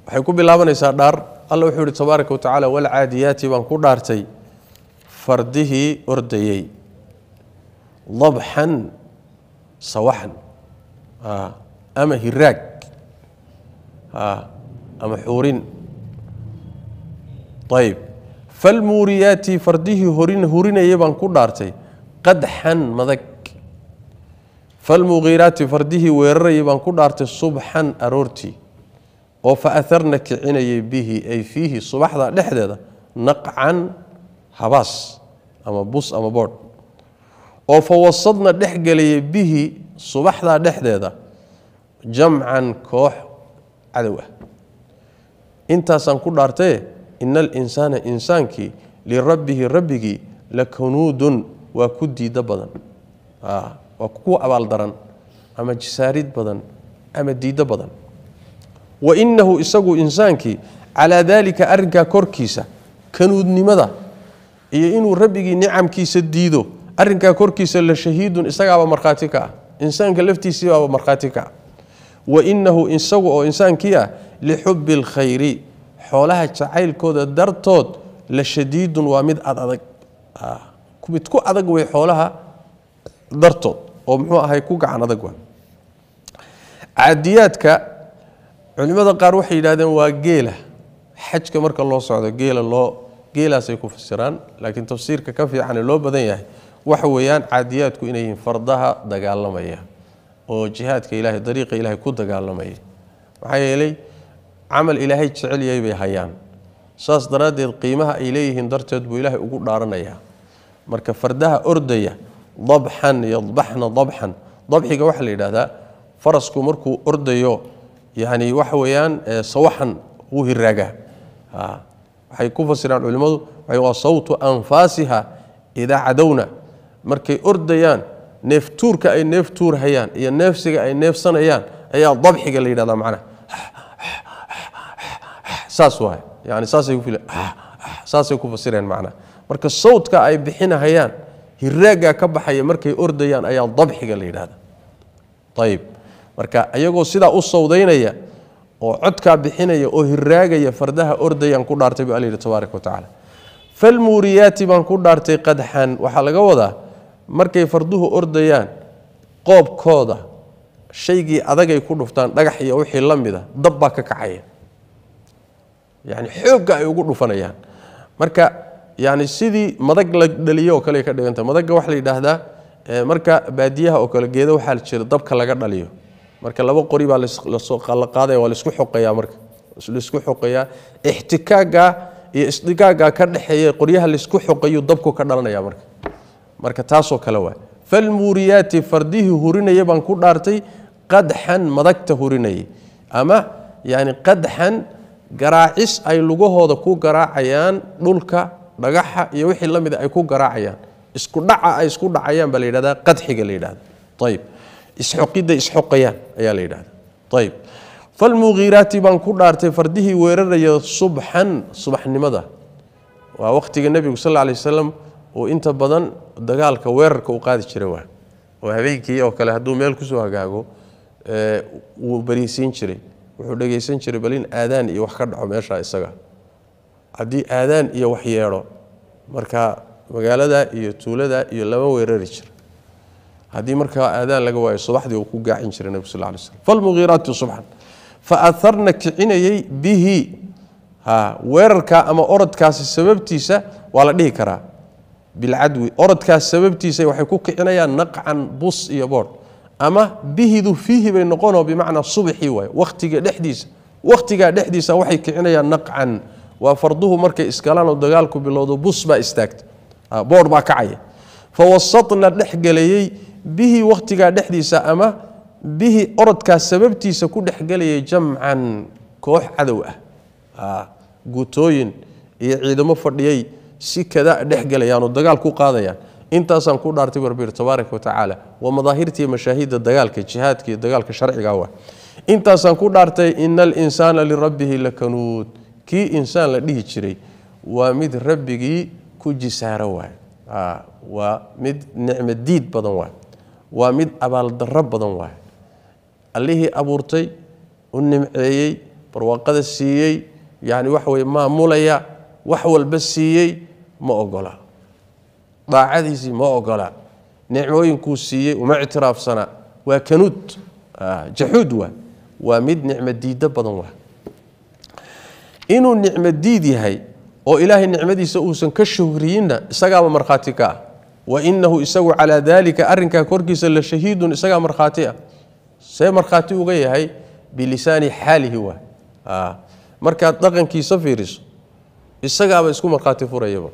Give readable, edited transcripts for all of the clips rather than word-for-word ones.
Waxay ku bilaabanaysaa dhaar. Alla wuxuu yidhi tabaaraka wa tacaala: walcaadiyaati baan ku dhaartay fardihii ordayey, dabxan sawaxan ama hiraag ama xuurin. Ayib. Falmuuriyaati fardihii hurinayay baan ku dhaartay, qadxan madag. Falmugiiraati fardihii weerarayay baan ku dhaartay, subxan aroortii, oo fa aharna kicinayay, bihi ay fiihi subaxda dhexdeeda, naqcan habaas ama bus ama boodh, oo fa wasadna dhex gelayay, bihi subaxdaa dhexdeeda, jamcan koox cadow ah. Intaasaan ku dhaartaye, ina alinsaana insaankii, lirabbihi rabbigii, lakanuudun waa ku diiddo badan, waa ku abaaldaran ama jisaarid badan ama diiddo badan. Wa inahu isagu insaankii, calaa daalika arrinkaa korkiisa, kanuudnimada iyo inuu rabbigii nicamkiisa diido, arrinkaa korkiisa, la shahiidun isagaaba markhaati ka ah. Insaanka laftiisiibaaba markhaati ka ah. Wa inahu isagu oo insaankii ah, lixubbi alkhayri xoolaha jacaylkooda dartood, la shadiidun waa mid ad adag, mid ku adag wey xoolaha dartood, oo muxuu ahay ku gacan adag. Waa caadiyaadka. Culimmada qaar waxay yidhahdeen waa geela xajka marka loo socdo, geela loo geelaasay ku fasiraan, laakiin tafsiirka ka fiicane loo badan yahay waxa weeyaan caadiyaadku inay yihiin fardaha dagaalamaya oo jihaadka Ilahay, dariiqa Ilahay ku dagaalamaya. Maxaa yeelay camal Ilaahay jecel yahay bay hayaan, saas daraaddeed qiimaha ay leeyihiin darteed buu Ilaahay ugu dhaaranayaa. Marka fardaha ordaya, dabxan yadbaxna dabxan, dabxiga waxaa la yidhahdaa farasku markuu ordayo, yani waxa weeyaan sawaxan wuu hiraagaa. Waxay ku fasiraan culimmadu waa sawtu anfaasiha idaa cadowna, markay ordayaan neeftuurka ay neef tuurhayaan iyo neefsiga ay neefsanayaan ayaa dabxiga la yidhahdaa. Macnaha saas waay, yani saasay ku fasireen macnaha. Marka sawdka ay bixinahayaan, hiraaggaa ka baxaya markay ordayaan ayaa dabxiga la yidhahda. Ayib. Marka iyagoo sidaa u sawdaynaya oo codkaa bixinaya oo hiraagaya fardaha ordayaan ku dhaartay, bu alla yidhi tabaaraka wa tacaala. Falmuuriyaati baan ku dhaartay qadxan, waxaa laga wadaa markay farduhu ordayaan qoobkooda shaygii adagay ku dhuftaan, dhagax iyo wixii la mida, dab baa ka kacaya, yani xoogga ay ugu dhufanayaan. Marka yani sidii madag la dhaliyo oo kale ka dhiganta. Madagga waxaa la yidhaahdaa marka baadiyaha oo kale geeda waxaa jira dabka laga dhaliyo. Marka laba qori baa lasoo la qaadaya, waa laisku xoqayaa. Marka laisku xoqayaa, ixtikaagga iyo isdhigaagga ka dhexeeya qoryaha laisku xoqayu dabku ka dhalanaya. Marka taasoo kale waay. Falmuuriyaati fardihii hurinaya baan ku dhaartay, qadxan madagta hurinayay, ama yani qadxan garaacis ay lugahooda ku garaacayaan dhulka, dhagaxa iyo wixii la mida ay ku garaacayaan, isku dhaca ay isku dhacayaan baa la yidhahdaa qadxiga la yidhahda. Ayib. Isxoqidda isxoqayaan ayaa la yidhahda. Ayib. Falmugiiraati baan ku dhaartay fardihii weeraraya, subxan subaxnimada, waa waqtiga nebigu sal alla alay wasalam uu inta badan dagaalka weerarka u qaadi jiray, waa oo habeenkii oo kale hadduu meel kusoo hagaago wuu bariisiin jiray, wuxuu dhegaysan jiray bal in aadaan iyo wax ka dhaco meesha isaga. Haddii aadaan iyo wax yeedho, marka magaalada iyo tuulada iyo lama weerari jira. Haddii markaa aadaan laga waayo, subaxdii uu ku gaacin jiray nebigu sal lay slam. Falmugiiraati subxan fa aharna kicinayey, bihi ha weerarka ama orodkaasi sababtiisa waa la dhihi karaa, bilcadwi orodkaas sababtiisa waxay ku kicinayaan naqcan bus iyo boodh, ama bihidu fiihi bay noqonoo bimacnaa subxii waay, wakhtiga dhexdiisa, wakhtigaa dhexdiisa waxay kicinayaan naqcan. Waa farduhu markay iskalaan oo dagaalku bilowdo, bus baa istaagta, boodh baa kacaya. Fa wasatna dhexgelayey, bihi wakhtigaa dhexdiisa ama bihi orodkaas sababtiisa ku dhexgelayay, jamcan koox cadow ah, guutooyin iyo ciidamo fadhiyey si kada dhexgelayaanoo dagaal ku qaadayaan. Intaasaan ku dhaartay barbir tabaaraka wa tacaala. Waa madaahirta iyo mashaahidda dagaalka jihaadka iyo dagaalka sharciga waa. Intaasaan ku dhaartay, ina alinsaana lirabbihi lakanuud, kii insaan la dhihi jiray waa mid rabbigii ku jisaaro waay, waa mid nicmo diid badan waay, waa mid abaaldarro badan waay. Allihii abuurtay u nimceeyey Barwaaqada siiyey, yani waxa weye maamulaya, wax walba siiyey, ma ogola daacadiisii, ma ogola nicmooyinkuu siiyey, uma ictiraafsana. Waa kanuud, jaxuud, waa mid nicmo diiddo badan. Waa inuu nicmo diid yahay oo Ilaahay nicmadiisa uusan ka shuhriyinna, isagaaba markhaati ka ah. Wa inahu isagu calaa daalika, arrinkaa korkiisa, la shahiidun, isagaa markhaati ah. See markhaati uga yahay? Bilisaani xaalihi. Waa markaad dhaqankiisa fiiriso, isagaaba isku markhaati furayaba.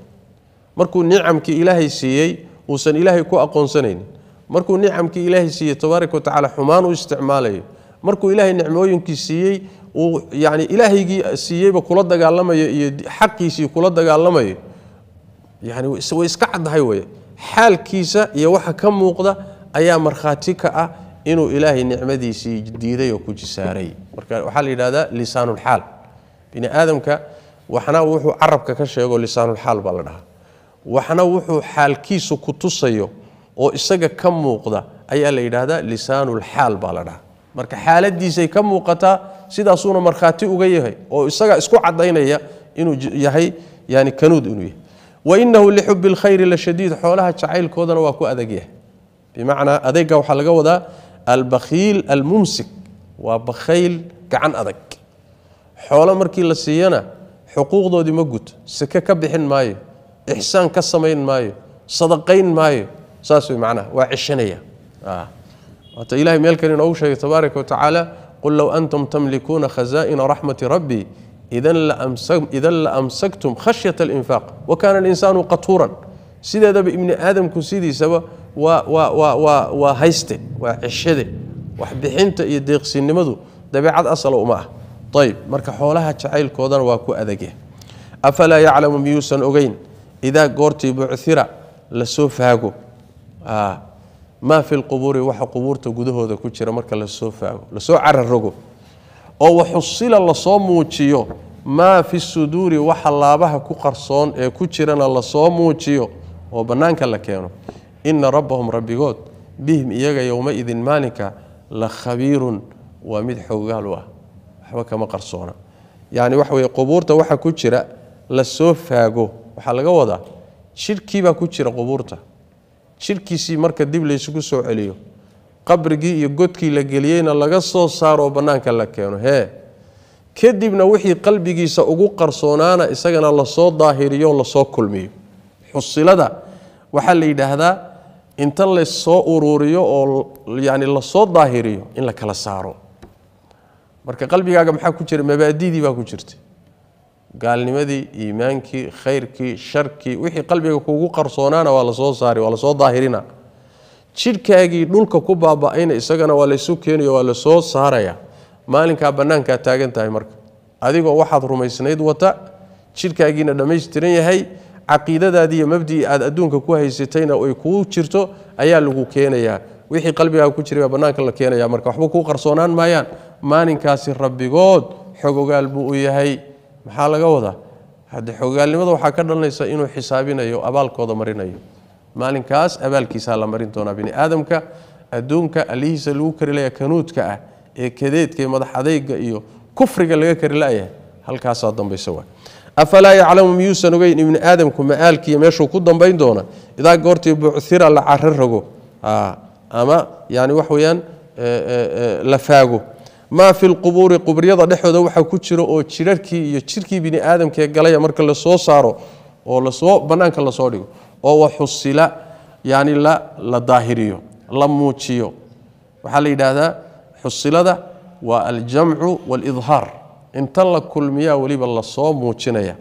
Markuu nicamkii Ilaahay siiyey uusan Ilaahay ku aqoonsanaynin, markuu nicamkii Ilaahay siiyey tabaaraka wa tacaala xumaan u isticmaalayo, markuu Ilaahay nicmooyinkii siiyey uu yani Ilaahaygii siiyeyba kula dagaalamayo iyo xaqiisii kula dagaalamayo, yani way iska caddahay weye. Xaalkiisa iyo waxa ka muuqda ayaa markhaati ka ah inuu Ilaahay nicmadiisii diiday oo ku jisaaray. Marka waxaa la yidhahdaa lisaanulxaal. Bini aadamka waxna wuxuu carabka ka sheego lisaanulxaal baa la dhahaa, waxna wuxuu xaalkiisu ku tusayo oo isaga ka muuqda ayaa la yidhaahdaa lisaanulxaal baa la dhahaa. Marka xaaladiisay ka muuqataa, sidaasuuna markhaati uga yahay oo isaga isku cadaynaya inuu yahay yani kanuud inuu yahay. Wainahu lixubi lkhayri la shadiid, xoolaha jacaylkoodana waa ku adag yahay. Bimacnaa adeega waxaa laga wadaa albakhiil almumsik, waa bakhayl gacan adag. Xoolo markii la siiyana xuquuqdoodii ma guto, seke ka bixin maayo, ixsaan ka samayn maayo, sadaqayn maayo, saas way macnaha, waa ceshanaya. Waata Ilahay meel kale inoogu sheegay tabaaraka wa tacaala: qul low antum tamlikuuna khazaa'ina raxmati rabbii idan la amsaktum khashyata alinfaaq wa kaana alinsaanu qatuuran. Sideedaba ibni aadamku sidiisaba waa hayste, waa ceshade, waxbixinta iyo deeqsinimadu dabeecad asala uma ah. Ayb, marka xoolaha jacaylkoodana waa ku adagya. Afalaa yaclamu, miyuusan ogeyn, idaa goortii bucira lasoo faago, maa fi lqubuuri, waxa qubuurta gudahooda ku jira marka lasoo faago, lasoo cararogo, oo waxusila lasoo muujiyo, maa fi suduuri, waxa laabaha ku qarsoon ee ku jirana lasoo muujiyo oo bannaanka la keeno, ina rabbahum, rabbigood, bihim iyaga, yowmaidin maalinka, la khabiirun, waa mid xoogaal u ah, waxba kama qarsoona. Yacni waxa weye qubuurta waxa ku jira lasoo faago, waxaa laga wadaa jidhkiibaa ku jira qubuurta. Jidhkiisii marka dib laysugu soo celiyo, qabrigii iyo godkii la geliyeyna laga soo saaro oo bannaanka la keeno, hee kadibna wixii qalbigiisa ugu qarsoonaana isagana lasoo daahiriyo, lasoo kulmiyo. Xusilada waxaa la yidhaahdaa inta lasoo uruuriyo oo yani lasoo daahiriyo in la kala saaro. Marka qalbigaaga maxaa ku jira? Mabaadidii baa ku jirta, gaalnimadii, iimaankii, khayrkii, sharkii, wixii qalbiga kugu qarsoonaana waa lasoo saari, waa lasoo daahirina. Jidhkaagii dhulka ku baaba-ayna isagana waa laysu keenayo, waa lasoo saaraya. Maalinkaa bannaankaa taagan tahay marka adigoo waxaad rumaysnayd wata, jidhkaagiina dhammaystiran yahay, caqiidadaadii iyo mabdii aad adduunka ku haysatayna ay kuu jirto ayaa lagu keenayaa. Wixii qalbigaaga ku jiray baa bannaanka la keenaya, marka waxba kuu qarsoonaan maayaan. Maalinkaasi rabbigood xogogaal buu u yahay. Maxaa laga wadaa? Hadde xogogaalnimada waxaa ka dhalanaysa inuu xisaabinayo, abaalkooda marinayo. Maalinkaas abaalkiisaa la marin doonaa bini aadamka adduunka allihiisa lagu kari laya, kanuudka ah ee kadeedka iyo madax adayga iyo kufriga laga kari layahay, halkaasaa dambaysa waa. Afalaa yaclamu, miyuusan ogeyn ibni aadamku ma-aalkiiyo meeshuu ku dambayn doona, idaa goortii bucira la caro rogo ama yani wax weeyaan la faago, maa fi lqubuuri, qubriyada dhexooda waxaa ku jira oo jirarkii iyo jirkii bini aadamkee galaya marka lasoo saaro oo lasoo bannaanka lasoo dhigo, oo waxusila, yani la daahiriyo, la muujiyo. Waxaa la yidhaahdaa xusilada waa aljamcu waalidhaar, inta la kulmiyaa weliba lasoo muujinaya,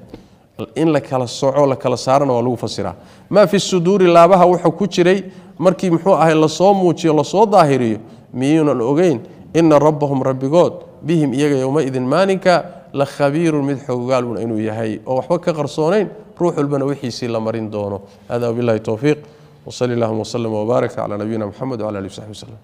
in la kala soco, la kala saarana waa lagu fasiraa. Maa fi suduuri, laabaha wuxuu ku jiray markii muxuu ahay lasoo muujiyo, lasoo daahiriyo, miyuunan ogeyn ina rabbahum, rabbigood, bihim iyaga, yowmaidin maalinka, la khabiirun, mid xogogaalun inuu yahay oo waxba ka qarsoonayn, ruux walbana wixiisii la marin doono. Hada wabillahi towfiiq, wsali allahuma wslm wbaarak calaa nabiyina Mxamed wcala alihi wsaxbi wslem.